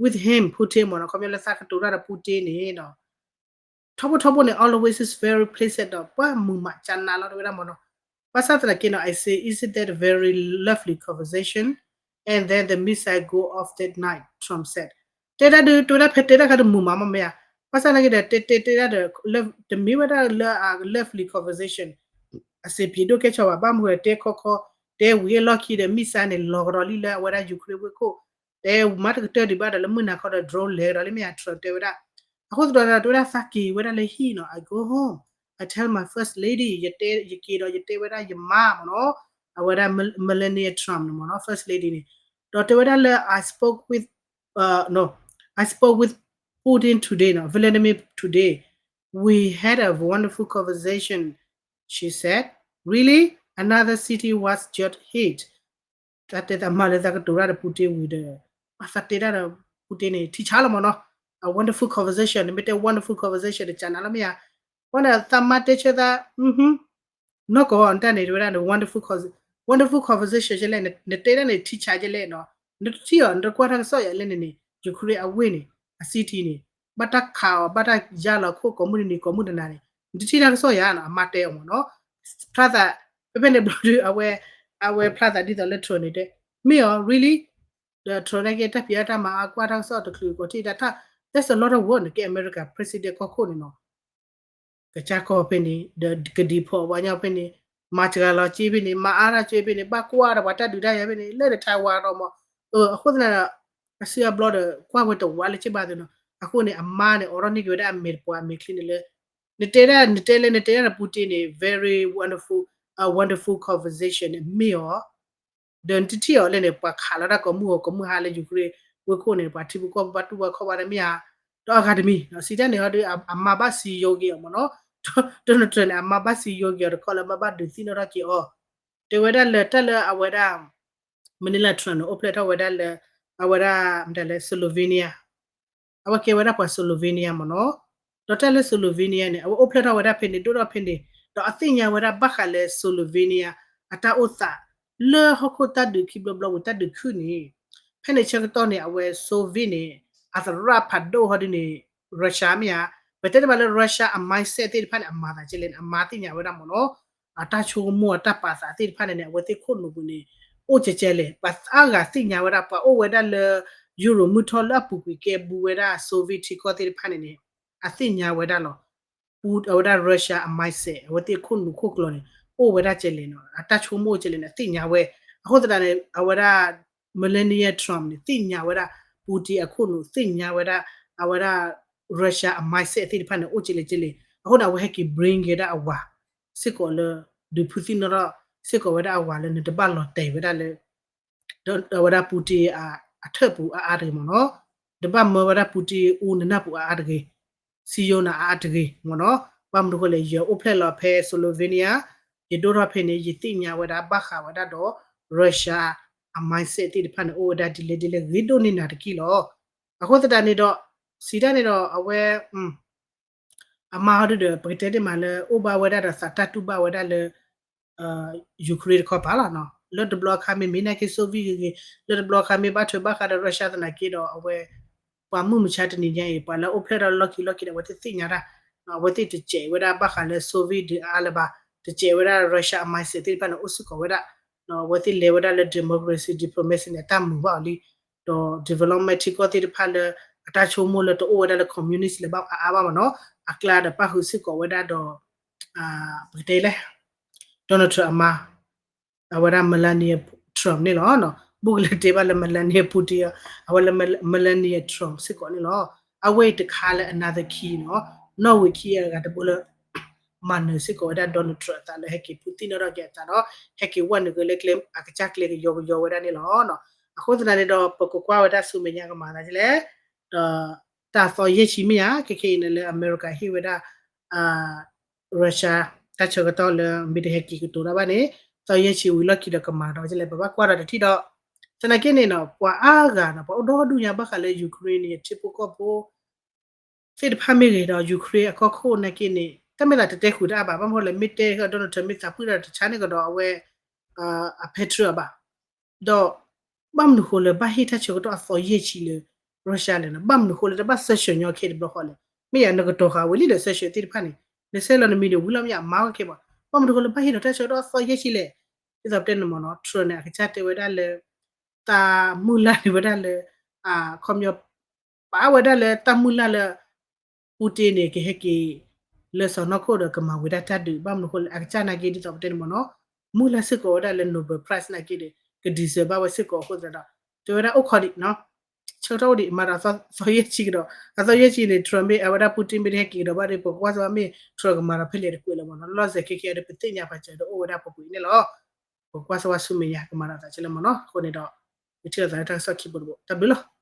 with him Putin မ့ၢ်နီၤ, ခီပညီလၢသးကတိၤတၢ်ဒီး Putin န့ၣ်ဒီး ထီဘိထီဘိန့ၣ် always is very pleasant ဒီး ပှၤမုာ်မးကနးလီၤတဲဝဲဒၣ်မ့ၢ်နီၤ, ဘၣ်ဆၣ်သနာ်က့နီၤ I say, isn't that a very lovely conversation? And then the missile go off that night, Trump said. တဲဒၣ်ဒုး တဲဝဲဒၣ်ဖဲတဲတၢ်ခါတမုာ်မးမ့ၢ်ဧါ, ဘၣ်ဆၣ်သနာ်က့ဒီး တဲတဲတဲဒၣ်ဒီး တမ့ၢ်ဝဲဒၣ်လၢအ lovely conversation အဆင်ပြေဒိၣ်ကဲဆီဘၣ်, ဘၣ်မနုၤဃိဒီး တဲခီခီ တဲဝံၤအလီၢ်ခံဒီး missile န့ၣ် လီၤကဒီးလံလၢအဝဲဒၣ် Ukraine ဝ့ၢ်ခိၣ်, တဲမၤတကတၢၢ်ဒံးဘၣ်ဒီး လၢမုၢ်နၤခီဒီး drone လဲၤကဒီးလံမ့ၢ်ဧါ Trump တဲဝဲဒၣ်. အဃိသတးဒီး တဲဝဲဒၣ်သးက့ၤဝဲဒၣ်လၢဟံၣ်နီၤ, I go home, I tell my first lady, ယတဲ ယက့ၤဒီးယတဲဝဲဒၣ်ယမါမ့ၢ်နီၤ, အဝဲဒၣ် Melania Trump န့ၣ်မ့ၢ်နီၤ first lady န့ၣ်, ဒီးတဲဝဲဒၣ်လၢ I spoke with, uh, no, I spoke with Putin today နီၤ, Vladimir today, we had a wonderful conversation, she said, really, another city was just hit. သးတဲသးမၤလၢသးကတိၤတၢ်ဒီး Putin ဝံၤဒီး သးတဲတၢ်ဒီး Putin န့ၣ် ထံဆါလီၤမ့ၢ်နီၤ, a wonderful conversation န့ၣ် မ့ၢ်တဲ wonderful conversation တကနၤလီၤမ့ၢ်ဧါ, ဝဲန့ၣ်သးမါတဲဆၢသး နီၢ်ကီၢ်တၢ်န့ၣ် တဲဝဲဒၣ်န့ၣ် wonderful con-, wonderful conversation ကဲလဲၣ်, နတဲတၢ်န့ၣ် ထံဆါကဲလဲၣ်နီၤ, နတထံၣ်အီၤ နတကွၢ်တၢ်ကစီၣ်ယၤလဲၣ်န့ၣ်န့ၣ် Ukraine အဝ့ၢ်န့ၣ် အ city န့ၣ် ဘၣ်တၢ်ခးအီၤ ဘၣ်တၢ်ယါလီၤခိၣ် ကိးမုၢ်နံၤနံၤ ကိးမုၢ်နၤနၤန့ၣ် နတထံၣ်တၢ်ကစီၣ်ယၤနီၤ, အမါတဲအီၤမ့ၢ်နီၤ, ဖျါသး ဖဲဖဲန့ၣ်ဘျီဒုး အဝဲ အဝဲဖျါသးဒ်သိးလၢ Trump န့ၣ်တဲ မ့ၢ်အီၤ really ဒီး Trump န့ၣ်က့ တၢ်ဖံးအါတၢ်မၤအါ ကွၢ်တၢ်ကစီၣ်တချုးကီးထံၣ်တၢ် there's a lot of work န့ၣ်က့ America president ကီၢ်ခိၣ်န့ၣ်နီၤ, ကစၢ်ကီၢ်ဖဲန့ၣ် ဒီးကဒံးဖီၣ်ပှၤညီဖဲန့ၣ်, မၤစှၤလီၤစ့ဖဲန့ၣ်, မၤအါတၢ်စ့ဖဲန့ၣ်, ဘၣ်ကွၢ်ဒီးပှၤတၢ်ဒုးတၢ်ယၤဖဲန့ၣ်, လၢဒီး Taiwan ဒီးမး, အဃိသတးဒီး အစုအဘျီဒီး ကွၢ်ဝဲတဝးလၢစ့ဘၣ်သ့ၣ်နီၤ, အဃိန့ၣ် အမါန့ၣ် အိးထီၣ်န့ၢ်က့ၤဝဲဒၣ်အမဲာ်တပှၤအမဲာ်ချံန့ၣ်လၢ နတဲဒၣ် နတဲလၢ နတဲဒၣ်ဒီး Putin န့ၣ် very wonderful, a wonderful conversation န့ၣ် မ့ၢ်အီၤ ဒီးနတထံၣ်အီၤလဲၣ်န့ၣ် ပှၤခးလီၤတၢ်ကိးမုၢ်အီၤ ကိးမုၢ်ဟါလၢ Ukraine ဝ့ၢ်ခိၣ်န့ၣ် ပှၤထံဖိကီၢ်ဖိဘၣ်တူၢ်ဘၣ်ခီၣ်ဘၣ်န့ၣ်မ့ၢ်ဧါ, ဒီးအဂၤတမံၤ စံးတၢ်န့ၣ်ဟီဒီး အမါဘၣ်စံယိၤက့ၤအီၤမ့ၢ်နီၤ, တနီၤတနီၤန့ၣ် အမါဘၣ်စံယိၤက့ၤအီၤတခီလၢမ့ၢ်ဘၣ်ဒုးသ့ၣ်နီၣ်ထီၣ်က့ၤအီၤ, တဲဝဲဒၣ်လၢတၢ်လၢအဝဲဒၣ် Melania Trump န့ၣ် အိၣ်ဖျဲၣ်ထီၣ်ဝဲဒၣ်လၢ အဝဲဒၣ် မတၤလဲၣ် Slovenia အဝဲကဲဝဲဒၣ်ပှၤ Slovenia မ့ၢ်နီၤ, ဒီးတၢ်လၢ Slovenia န့ၣ် အဝဲအိၣ်ဖျဲၣ်ထီၣ်ဝဲဒၣ်ဖဲန့ၣ် ဒိၣ်ထီၣ်ဖဲန့ၣ်, ဒီးအသ့ၣ်ညါဝဲဒၣ်ဘၣ်ဃးလၢ Slovenia အတၢ်အိၣ်သး လၢဟီၣ်ခိၣ်တၢ်ဒုးခံဘျီဘျီဝံၤတၢ်ဒုးခုၣ်န့ၣ်, ဖဲန့ၣ်ဆၢကတီၢ်န့ၣ် အဝဲ Soviet န့ၣ် အသရၣ်ဖးဒိၣ်ဟီဒ်န့ၣ် Russia မ့ၢ်ဧါ, ပတဲတဘၣ်လၢ Russia အ mindset သ့ၣ်တဖၣ်န့ၣ် အမၤသးကဲလဲၣ်န့ၣ် အမါသ့ၣ်ညါဝဲဒၣ်မ့ၢ်နီၤ, အတၢ်ဆိကမိၣ်အတၢ်ပာ်သးသ့ၣ်တဖၣ်န့ၣ်န့ၣ် အဝဲသ့ၣ်ခိၣ်နူာ်ပူၤန့ၣ် အိၣ်ကဲကဲလဲၣ်, ပှၤအါဂၤသ့ၣ်ညါဝဲဒၣ် ပှၤအိၣ်ဝဲဒၣ်လၢ Europe မုၢ်ထီၣ်လၢအပူၤကွံာ်ကဲဘူးဝဲဒၣ် Soviet ထံကီၢ်သ့ၣ်တဖၣ်န့ၣ်န့ၣ် အသ့ၣ်ညါဝဲဒၣ်လီၤ. ပူ အဝဲဒၣ် Russia အ mindset အဝဲသ့ၣ်ခိၣ်နူာ်ခိၣ်ကျီၤန့ၣ် အိၣ်ဝဲဒၣ်ကဲလဲၣ်နီၤ, အတၢ်ဆိကမိၣ်ကဲလဲၣ်န့ၣ် အသ့ၣ်ညါဝဲ, အဃိသတးန့ၣ် အဝဲဒၣ် Melania Trump န့ၣ် သ့ၣ်ညါဝဲဒၣ် Putin အခိၣ်နူာ် သ့ၣ်ညါဝဲဒၣ် အဝဲဒၣ် Russia အ mindset သ့ၣ်တဖၣ်န့ၣ် အိၣ်ကဲလဲၣ်ကဲလဲၣ်, အဃိန့ၣ် အဝဲဟဲက့ၤ bring က့ၤဒၣ်အဝၤ စ့ၢ်ကီးလၢ ဒုးဖုးသ့ၣ်နီၣ်ထီၣ် စ့ၢ်ကီးဝဲဒၣ်အဝၤလၢနတဘၣ်လီၤတဲာ်ဝဲဒၣ်လၢ ဒီးအဝဲဒၣ် Putin အ အထၢၣ်ပူၤအါအါတဂ့ၤမ့ၢ်နီၤ, တဘၣ်မၢဝဲဒၣ် Putin အူနနၢ်ပူၤအါအါတဂ့ၤ, စံယိၤနၤအါအါတဂ့ၤမ့ၢ်နီၤ, ဘၣ်မနုၤဃိလဲၣ် ယအိၣ်ဖျဲၣ်လီၤဖဲ Slovenia, ယဒိၣ်ထီၣ်ဖဲန့ၣ် ယသ့ၣ်ညါဝဲဒၣ်ဘၣ်ဃးဝဲဒၣ်ဒီး Russia အ mindset သ့ၣ်တဖၣ်န့ၣ် အိၣ်ဝဲဒၣ်ဒ်လဲၣ်ဒ်လဲၣ်ဂ့ၤဒိၣ်န့ၢ်နၤတက့ၢ်လီၤ. အဃိသတးန့ၣ်ဒီး စံးတၢ်န့ၣ်ဒီး အဝဲ အမါဟီဒုဒီး ပကတဲတ့ၢ်မးလၢ အိၣ်ဘၣ်ဝဲဒၣ်ဒီးသးတၢ်တူၢ်ဘၣ်ဝဲဒၣ်လၢ Ukraine တခီပၤလီၤနီၤ, လၢတဘျီအခါမ့ၢ်မ့ၢ်နာ်က့ Soviet ဂ့ၤဂ့ၤ, လၢတဘျီအခါမ့ၢ်ဘၣ်ထွဲဘၣ်ဃးဒီး Russia သနာ်က့ဒီး အဝဲ ပှၤမုၢ်မဆါတနံၤညါအံၤ ပှၤလၢအိၣ်ဖျဲၣ်ထီၣ်လၢလီၢ်ခံလီၢ်ခံဒီး အဝဲသ့ၣ်သ့ၣ်ညါတၢ်, အဝဲသ့ၣ်တစဲးဝဲဒၣ်ဘၣ်ဃးလၢ Soviet ဒုးအါလၢၤဘၣ်, တစဲးဝဲဒၣ် Russia အ mindset သ့ၣ်တဖၣ်န့ၣ် အိၣ်စ့ၢ်ကီးဝဲဒၣ်, အဝဲသ့ၣ်လဲၤဝဲဒၣ်လၢ democracy diplomacy န့ၣ် အတၢ်မုာ်ဘၣ်အီၤလံ, ဒီး development ထံကီၢ်သ့ၣ်တဖၣ်လၢ တၢ်ဆိကမိၣ်လၢတအိၣ်ဝဲဒၣ်လၢ communist လၢၤဘၣ်အါအါဘၣ်မ့ၢ်နီၤ, အကျါဒီးပၣ်ဃုာ်စ့ၢ်ကီးဝဲဒၣ်ဒီး ပကတဲလဲၣ် Donald Trump အမါ အဝဲဒၣ် Melania Trump န့ၣ်လီၤ. ဘူးကလၢတဲဘၣ်လၢ Melania Putin အီၤ, အဝဲလၢ Melania Trump စ့ၢ်ကီးန့ၣ်လီၤ. အဝဲအံၤတခါလၢ another key နီၤ, နီၣ်ဝံၤခံအဂၤတဘိလၢ မၤနၢၤစ့ၢ်ကီးဝဲဒၣ် Donald Trump အသးလၢဟဲက့ၤဖုသံနီၣ်ထီၣ်က့ၤအသးဒီး ဟဲက့ၤဝဲနုာ်က့ၤလၢကျဲအကစၢ်ကျဲကယီကယီဝဲဒၣ်န့ၣ်လီၤ. အဃိသတးန့ၣ်ဒီး ပကကွၢ်ဝဲဒၣ်ဆူမဲာ်ညါကမၤသးဒ်လဲၣ်, ဒီးတၢ်သီယဲၢ်ဆံမ့ၢ်ဧါ ခဲခဲအံၤန့ၣ်လၢအမဲရကၤဟ့ၣ်ဝဲဒၣ် Russia တၢ်ဆၢကတီၢ်လၢမ့ၢ်တဟဲက့ၤကတိၤတၢ်ဘၣ်န့ၣ် သီယဲၢ်ဆံဝံၤလီၢ်ခံဒီးကမၤဒီးဒ်လဲၣ် ပဘၣ်ကွၢ်ဒီးတထံၣ်ဒီး သနာ်က့န့ၣ်နီၤ ပှၤအါဂၤနီၤ ပှၤအိၣ်ဒီဒူၣ်ညါဘၣ်ဃးလၢ Ukraine န့ၣ် ထံဖိကီၢ်ဖိ သ့ၣ်တဖၣ်မ့ၢ်ဂ့ၤဒီး Ukraine အကီၢ်ခိၣ်နာ်က့န့ၣ် တၢ်မ့ၢ်သးတတဲဃုာ်တၢ်အါဘၣ် ဘၣ်မနုၤဃိလဲၣ် မ့ၢ်တဲဃီ Donald Trump မ့ၢ်သးပှၢ်ဒီးတဆါန့ၣ်ကဒီးအဝဲ အ Patriot အဘၣ် ဒီး ဘၣ်မနုၤဃိလၢဘၣ်ဟ့ၣ်တၢ်ဆၢကတီၢ်အသီယဲၢ်ဆံလၢ Russia လဲၣ်နီၤ, ဘၣ်မနုၤဃိလၢတဘၣ် sanction ညီခဲတဘျီဃီလဲၣ်, မ့ၢ်ယၤနကတီၤဃာ်ဝဲလံဒီး sanction သ့ၣ်တဖၣ်န့ၣ် နဆဲးလီၤနမံၤဒီးဝံၤလီၤမ့ၢ်အမါဝဲခဲဘၣ်, ဘၣ်မနုၤဃိလၢဘၣ်ဟ့ၣ်ဒီးတၢ်ဆၢကတီၢ်အသီယဲၢ်ဆံလဲၣ်, ဒ်သိးပတဲန့ၣ်မ့ၢ်နီၤ Trump န့ၣ် အကစၢ်တဲဝဲဒၣ်လၢ တၢ်မုၢ်လၢ်န့ၣ်ဝဲဒၣ်လၢ ခီပညီ ပာ်ဝဲဒၣ်လၢတၢ်မုၢ်လၢ်လၢ Putin န့ၣ် ကဟဲက့ၤ လၢစီၤနီၢ်ခိၣ်ဒီးကမၤဝဲဒၣ်တၢ်ဒုး ဘၣ်မနုၤဃိလၢအကစၢ်နာ်က့ဒ်သိးပတဲန့ၣ်မ့ၢ်နီၤ မုၢ်လၢ်စ့ၢ်ကီးဝဲဒၣ်လၢ Nobel Prize နာ်က့ဒီး က deserve ဘၣ်ဝဲစ့ၢ်ကီးအဃိသတးဒီး တဲဝဲဒၣ်အိၣ်ခိးဒံးနီၤ ဆၢကတီၢ်အိၣ်ဒံး မၤဒီးသီယဲၢ်ဆံကဒီး အသီယဲၢ်ဆံန့ၣ် Trump မ့ၢ်အဝဲဒၣ် Putin မ့ၢ်တဟဲက့ၤကဒီးဘၣ်ဒီး ပကကွၢ်စၢၤဘၣ်မ့ၢ် Trump ကမၤဒီးဖဲလဲၣ်တကွဲးလၢၤမ့ၢ်နီၤ လီၢ်စဲးခဲကဲဒီး ပသ့ၣ်ညါပာ်စၢၤဒီးအိၣ်ဝဲဒၣ်ပပူၤအံၤန့ၣ်လီၤ. ပကကွၢ်စၢၤဘၣ်ဆူမဲာ်ညါကမၤဒီးသးကဲလၢၤမ့ၢ်နီၤ အဃိန့ၣ်ဒီး ပထံၣ်လိာ်သးလၢတၢ်ကစီၣ်ခံဘိတဘိ တၢ်ဘျုးလီၤ.